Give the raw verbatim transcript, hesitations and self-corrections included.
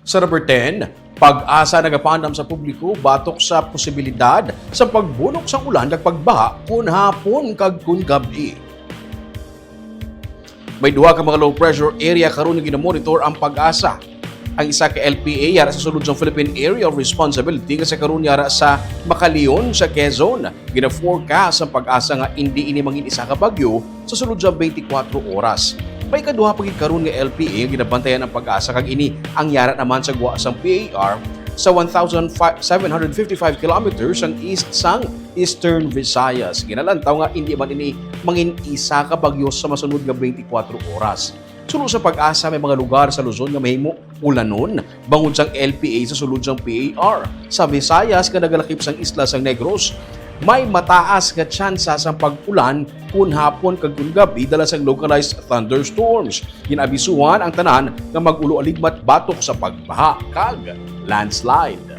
Sa number ten, PAGASA nagapandam sa publiko batok sa posibilidad sa pagbunok sang ulan kag pagbaha kon hapon kag kon gab-i. May duha ka mga low pressure area karon nga ginamonitor ang PAGASA. Ang isa ka L P A yara sa sulod sang Philippine Area of Responsibility nga sa karon yara sa Macaleon sa Quezon. Gina-forecast ang PAGASA nga indi ini mangin isa ka bagyo sa sulod sa twenty-four oras. May ikaduha pa gid karon nga L P A nga ginabantayan ang PAGASA, kag ini ang yara naman sa gwa sang P A R sa one thousand seven hundred fifty-five kilometers ang east sang Eastern Visayas. Ginalantaw nga indi man ini mangin isa ka bagyo sa masunod nga twenty-four oras. Suno sa PAGASA, may mga lugar sa Luzon nga mahimo ulanon bangod sang L P A sa sulod sang P A R. Sa Visayas nga nagalakip sang isla sang Negros, may mataas nga tsansa sang pag-ulan kon hapon kag kon gab-i dala sang localized thunderstorms. Gin-abisuhan ang tanan nga mag-ulo-aligmat batok sa pagbaha kag landslide.